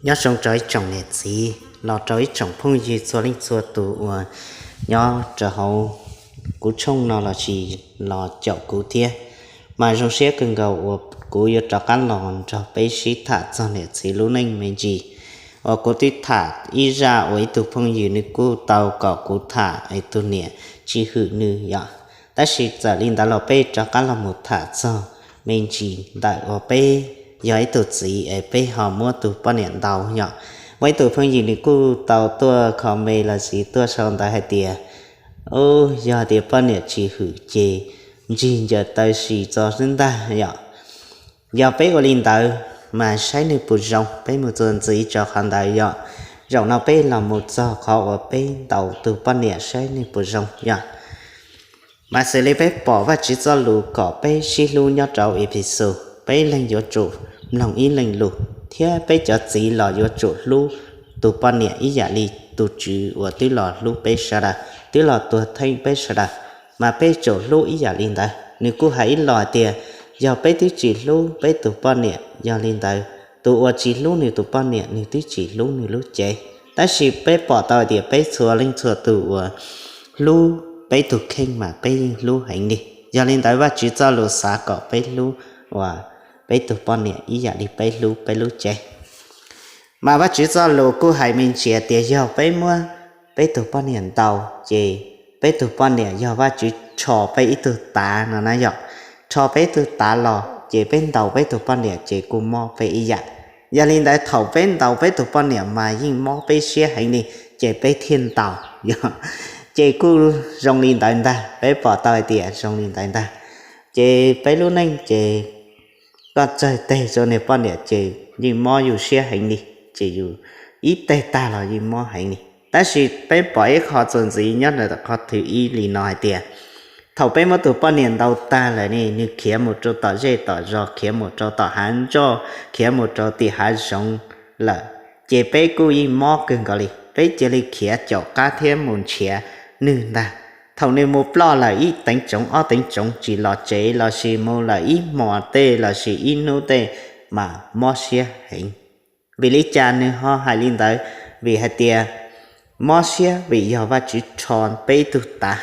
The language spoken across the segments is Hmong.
Nyob zoo rau ib tsoom niam txiv los rau ib tsoom phooj ywg txhua leej txhua tus uas nyob rau hauv kuv tshooj no lossis los caum kuv thiab. Mas zoo siab kawg nkaus uas kuv yuav rov qab los nrog peb sib tham txog niam txiv lub neej me ntsis, uas kuv twb tham ib zaj uas ib tug phooj ywg nws kuj tau kom kuv tham es tus niam tsis hwm nws yom. Tab sis txawm li ntawd los peb rov qab los mus tham txog me ntsis ntawm uas peb yog ib tug txiv es peb ho muab tus poj niam ntaus yom. Muaj ib tug phooj ywg nws kuj tau tuaj comment lossis tuaj sau ntawv hais tias, u, yog tias poj niam tsis hwm ces ntsig ncaws taw si tso xwb ntag yom. Yog peb ua li ntawd mas saib nws puas zoo, peb mus txuas ntxiv tso qhov ntawd yom. Zaum no peb los mus txog qhov uas peb ntaus tus poj niam saib nws puas zoo yom. Mas xws li peb pom Vajtswv txoj lus kom peb sib hlub nyob rau Ephesus, peb leeg yuav tsum mloog ib leeg lus, thiab peb cov txiv los yuav tsum hlub tus poj niam ib yam li tus Tswv uas twb los hlub peb sawv daws, twb los tuag theej peb sawv daws, mas peb tsum hlub ib yam li ntawd. Nws kuj hais ib los tias, yog peb twb tsis hlub peb tus poj niam, yog li ntawd tus uas tsis hlub nws tus poj niam nws twb tsis hlub nws lub cev. Tab sis peb pom tau tias peb txhua leej txhua tus uas hlub peb tus kheej mas peb yeej hlub heev li. Yog li ntawd Vajtswv txoj lus xav kom peb hlub uas peb tus poj niam ib yam li peb hlub peb lub cev. Mas Vajtswv txoj lus kuj hais me ntsis tias yog peb muab peb tus poj niam ntaus ces peb tus poj niam yog Vajtswv rho peb ib tug tav no na yom. Rho peb ib tug tav los ces peb ntaus peb tus poj niam ces kuj mob peb ib yam. Yog li ntawd thaum peb ntaus peb tus poj niam mas yeej mob peb siab heev li, ces peb thiaj ntaus yom. Ces kuj zoo li ntawd ntag, peb pom tau hais tias zoo li ntawd ntag. Ces peb lub neej ces koj tsawg teg rau niag poj niam ces yeej mob yus siab heev li, ces yus ib teg tag los yeej mob heev li. Tab sis peb pom ib qho txuas ntxiv nyob ntawm qhov thib ib li no hais tias, thaum peb muab tus poj niam ntaus tag lawm ne, nws khiav mus rau tom zej tom zos, khiav mus rau tom hav ntsoj, khiav mus rau tim hav zoov lawm, ces peb kuj yeej mob kawg nkaus li. Peb cia li khiav caum qab thiab mus nrhiav nws ntag. Thaum nws mus ploj lawm ib teev tsoov ob teev tsoov tsis los tsev lossis mus lawm ib hmos tej lossis ib hnub tej mas mob siab heev. Vim li cas nws ho hais li ntawd? Vim hais tias mob siab vim yog Vajtswv rho peb ib tug tav.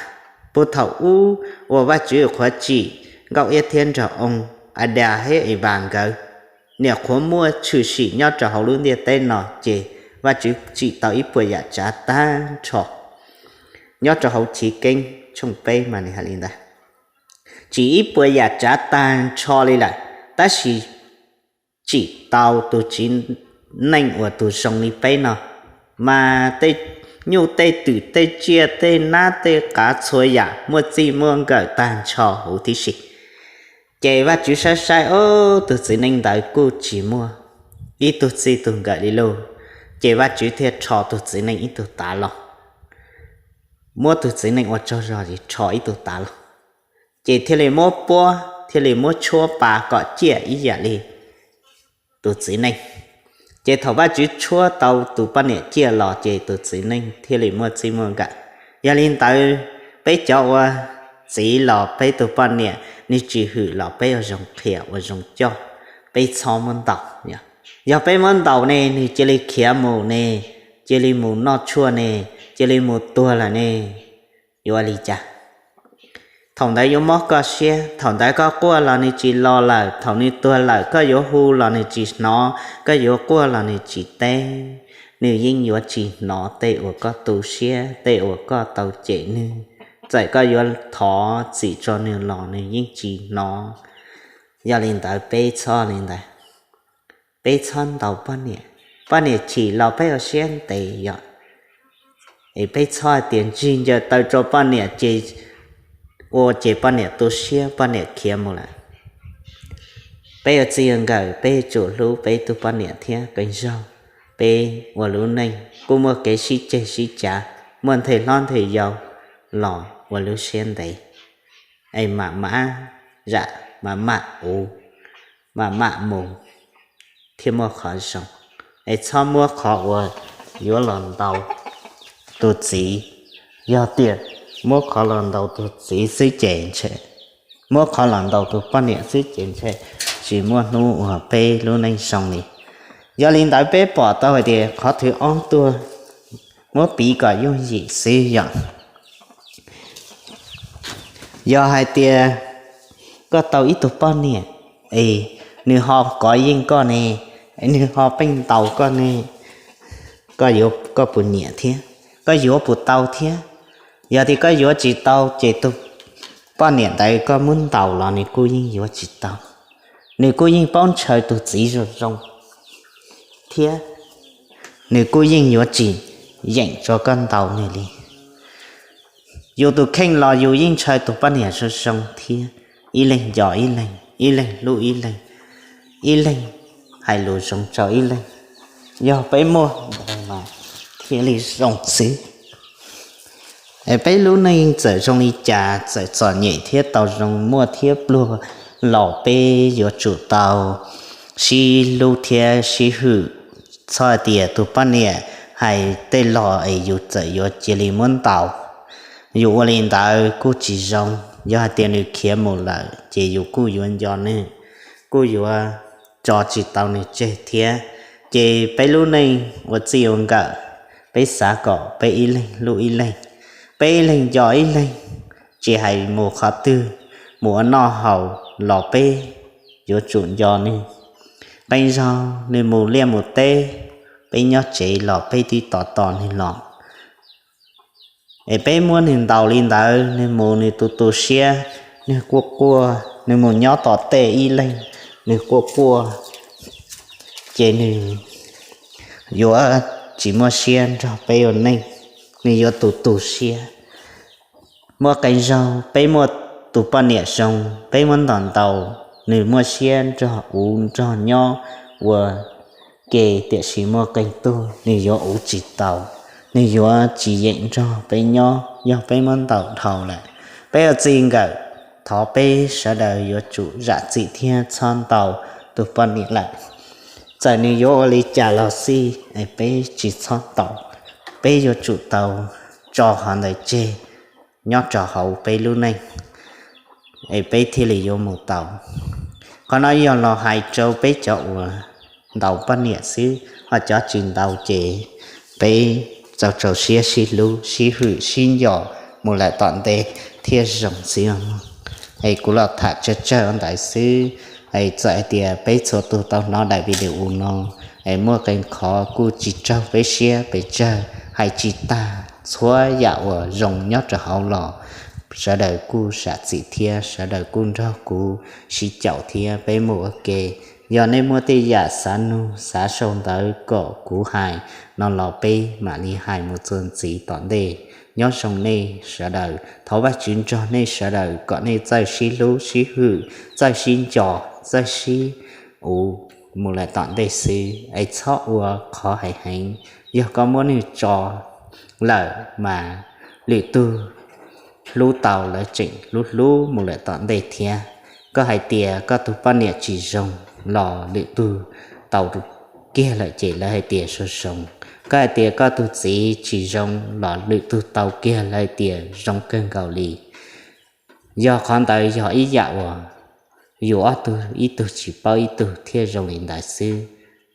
Puag thaum ub uas Vajtswv qhuav tsim Nkauj Iab thiab Nraug Oo, Adas thiab Evas nkawd, nyuam qhuav muaj tshwm sim nyob rau hauv lub ntiaj teb no ces Vajtswv tsim tau ib puas yam tsav tag nrho. Nyob rau hauv Chiv Keeb tshooj peb mas nws hais li ntawd, tsim ib puas yam tsav tag nrho li lawm, tab sis tsim tau tus txiv neej uas tus zoo li peb no, mas tej nyuj tej twm tej tsiaj tej nab tej qav txhua yam muaj txij muaj nkawm tag nrho huv tib si. Ces Vajtswv saib saib, o, tus txiv neej ntawd kuj tsis muaj ib tug txij tug nkawm li lauj. Ces Vajtswv thiaj rho tus txiv neej ib tug tav los, muab tus txiv neej ua tsaug zog es rho ib tug tav los, ces thiaj li muab puab thiaj li muab tshuab pa kom ciaj ib yam li tus txiv neej. Ces thaum Vajtswv tshuab tau tus poj niam ciaj los ces tus txiv neej thiaj li muaj txij muaj nkawm. Yog li ntawd, peb cov ua txiv los peb tus poj niam nws tsis hwm los peb ua zoo qhia ua zoo coj, peb txhob muab ntaus. Yog peb muab ntaus ne, nws cia li khiav mus ne, cia li mus noj tshuaj ne, cia li mus tuag lawm ne, yuav ua li cas? Thaum ntawd yuav mob koj siab, thaum ntawd koj quaj los nws tsis los lawm, thaum nws tuag lawm koj yuav hu los nws tsis hnov, koj yuav quaj los nws tsis teb. Nws yeej yuav tsis hnov tej uas koj tu siab, tej uas koj tau cem nws. Txawm koj yuav thov txim rau nws los nws yeej tsis hnov. Yog li ntawd peb txhob li ntawd, peb txhob ntaus poj niam. Poj niam chim los peb ua siab ntev yom, es peb txhob hais tias ntsig ncaws taw rau poj niam ces ua ces poj niam tu siab poj niam khiav mus lawm. Peb ua txij ua nkawm peb yuav tsum hlub peb tus poj niam thiab qee zaug. Peb ua lub neej kuj muaj kev sib ceg sib cav, muaj nthe hlob nthe yau los ua lub siab ntev, es mam mam zam, mam mam uv, mam mam mus thiaj muaj qhov zoo. Es txhob muab qhov uas yuav los ntaus tus txiv, yog tias muab qhov los ntaus tus txiv xwb ces ntshe, muab qhov los ntaus tus poj niam xwb ces ntshe tsis muaj hnub uas peb lub neej zoo li. Yog li ntawd peb pom tau hais tias qhov thib ob tuaj muab piv kom yooj yim xwb yom. Yog hais tias koj tau ib tug poj niam es nws ho kov yeej koj ne, nws ho pheej ntaus koj ne, koj yuav, koj puas nyiam thiab? Koj yuav puas tau thiab? Yog tias koj yuav tsis tau ces tus poj niam ntawd koj muab ntaus los nws kuj yeej yuav tsis tau. Nws kuj yeej paub ntshaw tus txiv zoo zoo thiab, nws kuj yeej yuav tsis yeem rau koj ntaus nws li. Yus tus kheej los yus yeej ntshaw tus poj niam zoo zoo thiab, ib leeg nco ib leeg, ib leeg hlub ib leeg, ib leeg hais lus zoo rau ib leeg. Yog peb muaj ntawd mas thiaj li zoo xwb. Peb lub neej txawm zoo li cas, txawm txom nyem thiab tau zoo, muaj thiab pluag los peb yuav tsum tau sib hlub thiab sib hwm. Txhob hais tias tus poj niam hais tej los es yus txawm yuav cia li muab ntaus. Yus ua li ntawd kuj tsis zoo. Yog hais tias nws khiav mus lawm ces yus kuj yuav nco nws, kuj yuav tso tsis tau nws tseg thiab. Ces peb lub neej ua txij ua nkawm, peb xav kom peb ib leeg hlub ib leeg, peb ib leeg nco ib leeg, tsis hais mus qhov twg, mus ua noj haus los peb yuav tsum nco nws. Qee zaug nws mus liaj mus teb, peb nyob tsev los peb tib tos tos nws los. Es peb muab nws ntaus li ntawd, nws mus nws tu tu siab, nws quaj quaj, nws mus nyob tom tej ib leeg, nws quaj quaj, ces nws yuav tsis muaj siab nrog peb ua neej, nws yuav tu tu siab. Muaj qee zaug peb muaj tus poj niam zoo, peb muab ntaus ntaus, nws muaj siab nrog uv nrog nyob ua ke, tiam sis muaj qee tug nws yuav uv tsis tau, nws yuav tsis yeem nrog peb nyob yog peb muab ntaus dhau lawm. Peb ua txij nkawm, thov peb sawv daws yuav tsum zam txim thiab txhob ntaus tus poj niam lawm. Txawm nws yuav ua li cas los xij, peb tsis txhob ntaus, peb yuav tsum tau tso qhov ntawd tseg nyob rau hauv peb lub neej, es peb thiaj li yuav mus tau. Qhov no yog los hais rau peb cov uas ntaus poj niam xwb, ho cov tsis ntaus ces peb txaus rau siab sib hlub sib hwm sib nco mus lawm tom ntej thiaj zoo xwb. Es kuv los tham tsawg tsawg ntawd xwb. Es txawm hais tias peb txhua tus tau hnov daim video no, es muaj qee qhov kuj tsis raug peb siab pes tsawg, hais tsis tag, txhua yam uas zoo nyob rau hauv los sawv daws kuj zam txim thiab sawv daws kuj nrog kuv sib caum thiab peb mus ua ke. Yog nej muaj tej yam xav nug xav sau ntawv kom kuv hais no los peb mam li hais mus txuas ntxiv tom ntej. Nyob zoo nej sawv daws, thov Vajtswv nrog nej sawv daws kom nej txawj sib hlub sib hwm, txawj sib nco, txawj sib uv mus lawm tom ntej xwb, es txhob ua qhov heev heev. Yog koj muab nws tso lawm mas lwm tug hlub tau lawv tseem hlub hlub mus lawm tom ntej thiab. Koj hais tias koj tus poj niam tsis zoo los lwm tug tau kiag lawm ces lawv hais tias zoo zoo. Koj hais tias koj tus txiv tsis zoo los lwm tug tau kiag lawv hais tias zoo kawg nkaus li. Yog qhov ntawd yog ib yam uas yus ob tug ib tug tsis paub ib tug thiaj zoo li ntawd xwb.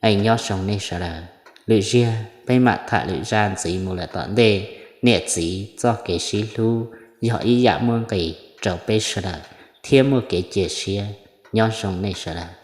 Es nyob zoo nej sawv daws, lwm zaug peb mam tham lwm zaj ntxiv mus lawm tom ntej. Niam txiv txoj kev sib hlub yog ib yam muaj nqis rau peb sawv daws thiab muaj kev cia siab. Nyob zoo nej sawv daws.